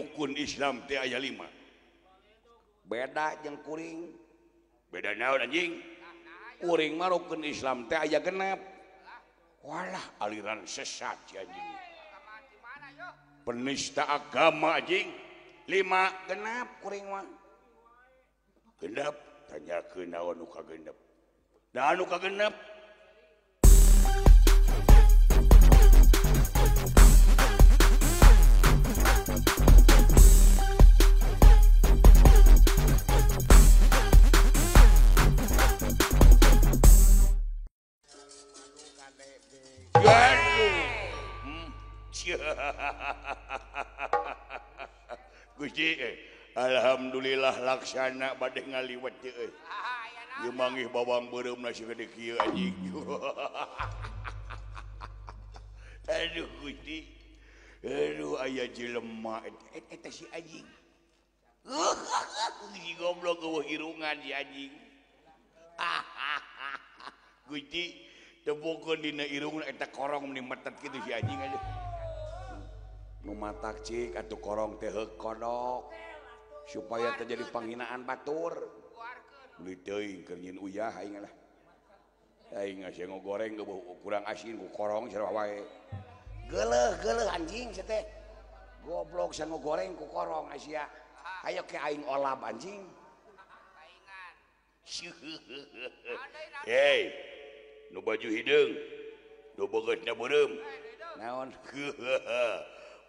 rukun Islam teh aya 5. Beda jeung kuring. Beda naon anjing? Kuring mah rukun Islam teh aya 6. Walah aliran sesat si anjing. Penista agama anjing. 5 genap kuring mah. Genep tanyakeun naon nu kagenep. Nah nu kagenep. Gusti alhamdulillah laksana bade ngaliwet teh euy. Ieu manggih bawang beureum na sagede kieu anjing. Aduh Gusti. Aduh aya jelema eta si anjing. Si goblok eueuh irungan si anjing. Gusti tebokeun dina irungna eta korong meni metet kitu si anjing aduh. Nu matak cik atuh korong teh heuk kodok supaya terjadi panghinaan batur. Beli teuing keur nyieun uyah aing lah. Aing geus ngogoreng kurang asin ku korong sarua wae. Geuleuh geuleuh anjing sia teh. Goblok sango goreng ku korong sia. Ayo ke aing olab anjing. Hei, nu baju hideung, nu beungeutna beureum. Naon?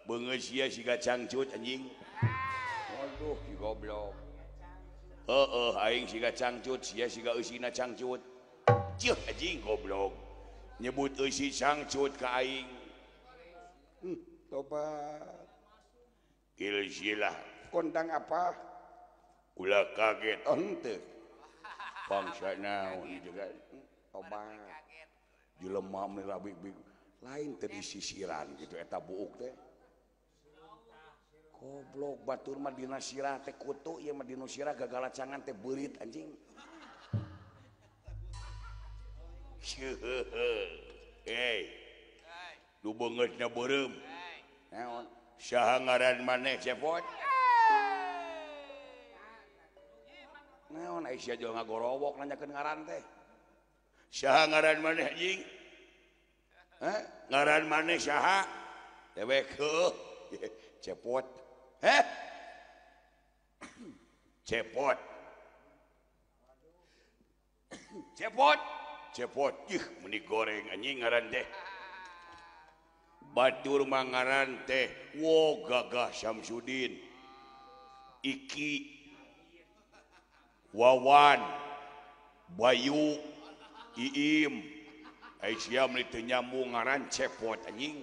Beungeut sia siga cangcut anjing. Waduh, si goblok. Heeh, aing siga cangcut, sia siga eusina cangcut. Ceuh anjing goblok. Nyebut eusi cangcut ka aing. Tobat. Ilsilah. Kondang apa? Ulah kaget. Oh, henteu. Bangsa naon juga. Tobat. Jelema meni rabik-bik. Lain teh disisiran gitu eta buuk teh. Goblok batur mah dina sirah teh kutu ieu mah dina sirah gagalacangan teh beurit anjing. Hei. Nu beungeutna beureum. Naon? Saha ngaran maneh cepot? Naon ai sia jual ngagorowok nanyakeun ngaran teh. Saha ngaran maneh anjing? Hah? Ngaran maneh saha? Dewek heuh. Cepot. Heh? Cepot. Cepot. Cepot. Ih, meni goreng anjing ngaran teh. Batur mah ngaran teh wo Gagah Syamsuddin. Iki Wawan Bayu Iim. Ai sia meni teu nyambung ngaran cepot anjing.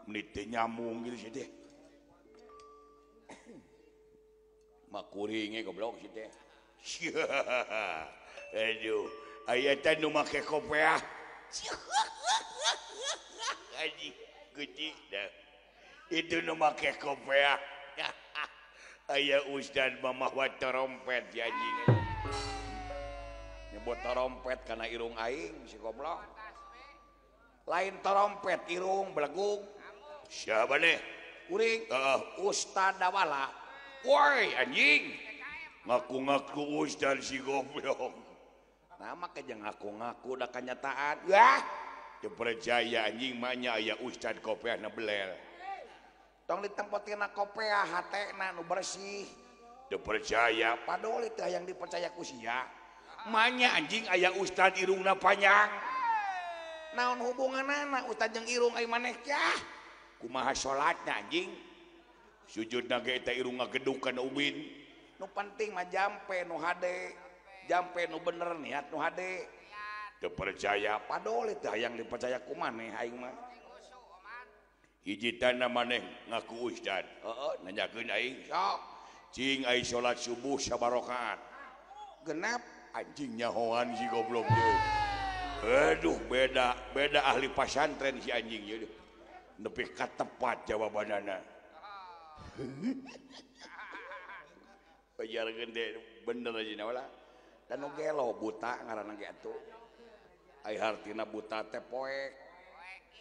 Meni teu nyambung gitu sih teh. Makuringe goblok sih teh. Aduh, aya teh nu make kopeah. Anjing gede dah. Itu nu make kopeah. Aya ustad mamawa trompet si anjing. Nyebut trompet kana irung aing si goblok. Lain trompet irung belegung. Siapa nih? Kuring. Ustad Dawala. Woi anjing. Ngaku-ngaku ustad si goblok. Nah make jeung ngaku-ngaku da kanyataan. Wah, teu percaya anjing mah nya aya ustad kopeahna belel. Tong ditempotina kopeah hatena nu bersih. Teu percaya padoli teh hayang dipercaya ku sia. Manya anjing aya ustad irungna panjang. Naon hubunganana ustad jeung irung ai maneh cah? Kumaha salatna anjing? Sujudna ge eta irung ngageduk kana ubin. Nu penting mah jampe nu hade. Jampe nu bener niat nu hade. Teu percaya padoli teh hayang dipercaya ku maneh aing mah. Hiji tanda maneh ngaku ustad. Heeh, nanyakeun aing sok. Cing ai salat subuh sabarakaat. Genep anjing nyahoan si goblok deui. Aduh beda, beda ahli pasantren si anjing ieu. Nepi ka tepat jawabanana. Pajarkeun teh bener aja wala. Dan nu gelo buta ngaranna ge atuh. Ai hartina buta teh poek.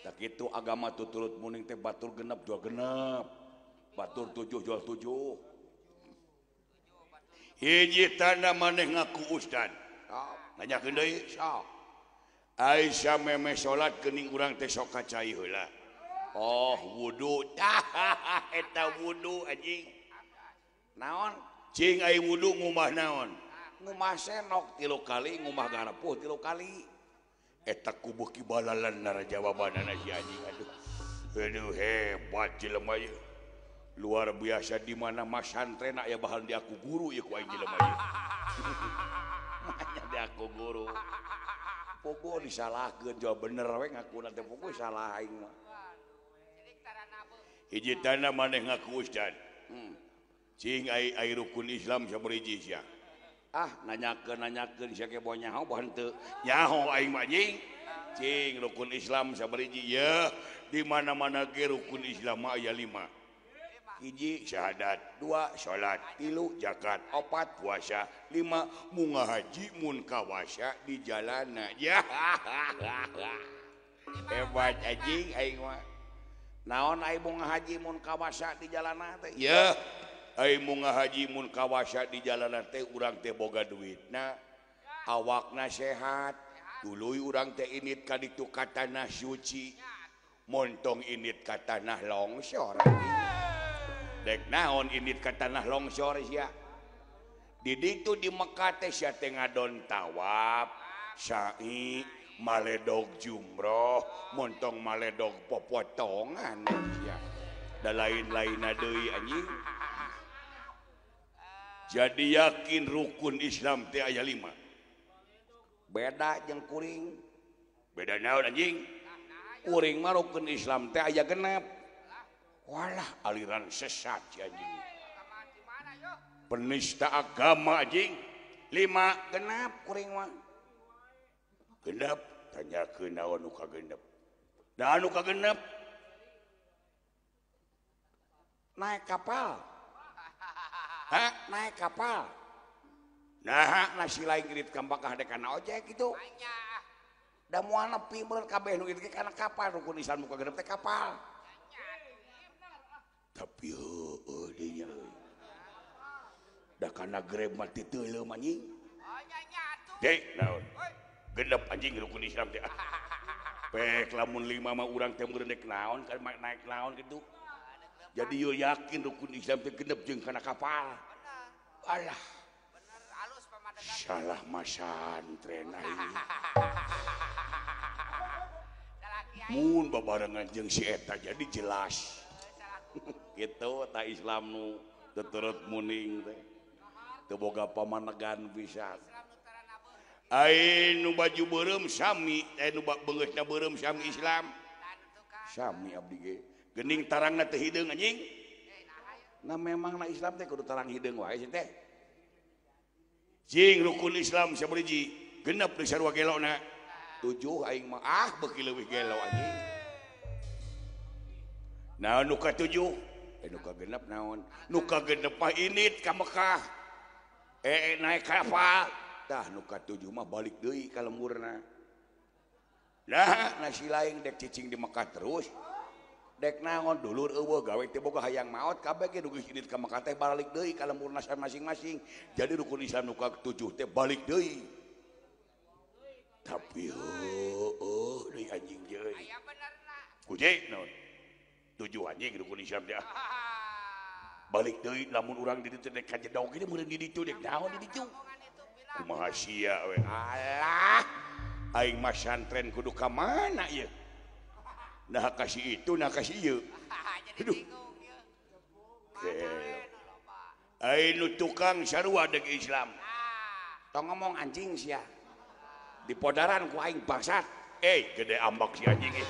Tak kitu agama tuturut muning teh batur genep dua genep. Batur 7 jual 7. Hiji tanda maneh ngaku ustad. Nanyakeun deui sok. Aisyah memeh salat geuning urang teh sok kacai heula. Oh wudu. Eta wudu anjing. Naon? Cing ai wudu ngumah naon? Ngumah senok 3 kali, ngumah garapuh 3 kali. Eta kubuh kibalalan nara jawabanana si anjing aduh. Aduh hebat jelema ieu. Luar biasa di mana masantren aya bahan di aku guru ieu ku aing jelema ieu. Manya di aku guru. Puguh disalahkeun jawab bener we ngakuna teh puguh salah aing mah. Hiji tanda maneh ngaku ustad. Cing ai ai rukun Islam sabariji sia. Ah nanyakeun sia ke boh nyaho boh henteu. Nyaho aing mah anjing. Cing rukun Islam sabariji ye di mana-mana ge rukun Islam mah aya 5. Hiji syahadat, 2 salat, 3 zakat, 4 puasa, 5 munga haji mun kawasa di jalana. Ya. Hebat anjing aing mah. Naon ai munga haji mun kawasa di jalana teh? Ya. Ai munga haji mun kawasa di jalana teh urang teh boga duitna, awakna sehat, tuluy urang teh init ka ditu ka tanah suci, montong init ka tanah longsor. Dek naon init ka tanah longsor sia. Di ditu di Mekah teh sia teh ngadon tawaf, sa'i, maledog jumroh, montong maledog popotongan sia. Da lain-lainna deui anjing. Jadi yakin rukun Islam teh aya 5. Beda jeung kuring. Beda naon anjing? Kuring mah rukun Islam teh aya 6. Walah aliran sesat si anjing. Penista agama anjing. 5 genap kuring mah. Genep tanyakeun naon nu kagenep. Da anu kagenep naik kapal. Hah? Naik kapal. Nah, nasi lain ngirit ka Mekah dek kana ojek gitu. Da moal nepi meureun kabeh nu kitu kana kapal rukun Islam nu kagenep teh kapal. Tapi heueuh deui nya euy. Da kana grab mah teu teuleum anjing. Dek naon? Genep anjing rukun Islam teh. Pek lamun 5 mah urang teh meureun dek naon kan naik naon kitu. Jadi yo yakin rukun Islam teh genep jeung kana kapal. Alah. Salah masantren aing. Mun babarengan jeung si eta jadi jelas. Gitu ta Islam nu teturut muning teh. Teu boga pamanegan pisan. Ai nu baju beureum sami, ai nu beungeutna beureum sami Islam. Sami abdi ge. Gening tarangna teu hideung anjing. Nah memang na Islam teh kudu tarang hideung wae sih teh. Cing rukun Islam sabariji genep deui sarua gelona. 7 aing mah ah beuki leuwih gelo anjing. Nah nu ka-7 nu kagenep naon? Nu kagenep mah init ka Mekah. Naik kapal. Tah nu ka-7 mah balik deui ka lemburna. Nah nasi lain dek cicing di Mekah terus. Dek naon dulur eueuh gawe teh boga hayang maot kabeh ge geus init ka Mekah teh balik deui ka lemburna masing-masing. Jadi rukun Islam nu ka-7 teh balik deui. Tapi heueuh deui anjing deui. Kuji naon? 7 anjing rukun Islam teh. Balik deui lamun urang di ditu dek kajedog ieu meureun di ditu dek naon di ditu. Kumaha sia we. Alah. Aing mah santren kudu ka mana ieu? Nah kasih itu, nah kasih ieu. Aduh. Aing nu tukang sarua dek Islam. Tong ngomong anjing sia. Di podaran ku aing bangsat. Gede ambak si anjing ieu.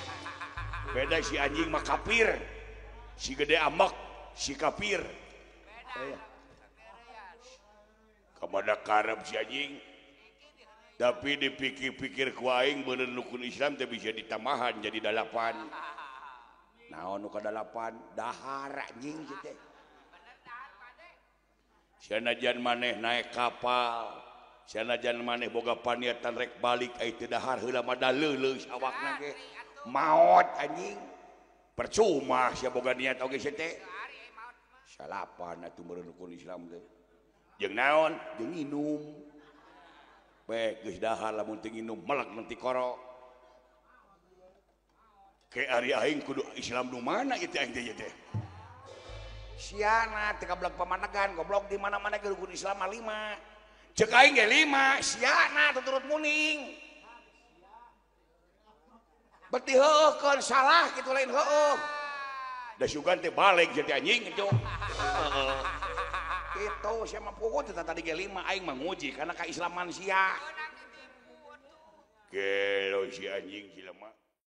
Beda si anjing mah kafir. Si gede ambak, si kafir. Kamana karep si anjing. Tapi dipikir-pikir ku aing bener rukun Islam teh bisa ditambahan jadi 8. Naon nu ka-8? Dahar anjing kieu teh. Sanajan maneh naik kapal, sanajan maneh boga paniatan rek balik ai teu dahar heula mah da leuleus awakna ge. Maot anjing. Percuma sia boga niat oge sia teh. Salapan atuh meureun rukun Islam teh. Jeung naon? Jeung nginum. Baik geus dahar lamun teu nginum melek nanti koro. Ke ari aing kudu Islam nu mana ieu teh aing teh teh. Siana teu kablek pamanegan goblok di mana-mana ge rukun Islam mah 5. Ceuk aing ge 5, siana tuturut muning. Berarti heueuhkeun salah kitu lain heueuh. Da sugan teh balik jadi anjing itu. Itu sia mah puguh teh tadi ge 5 aing mah nguji karena kaislaman sia. Gelo si anjing si lemah.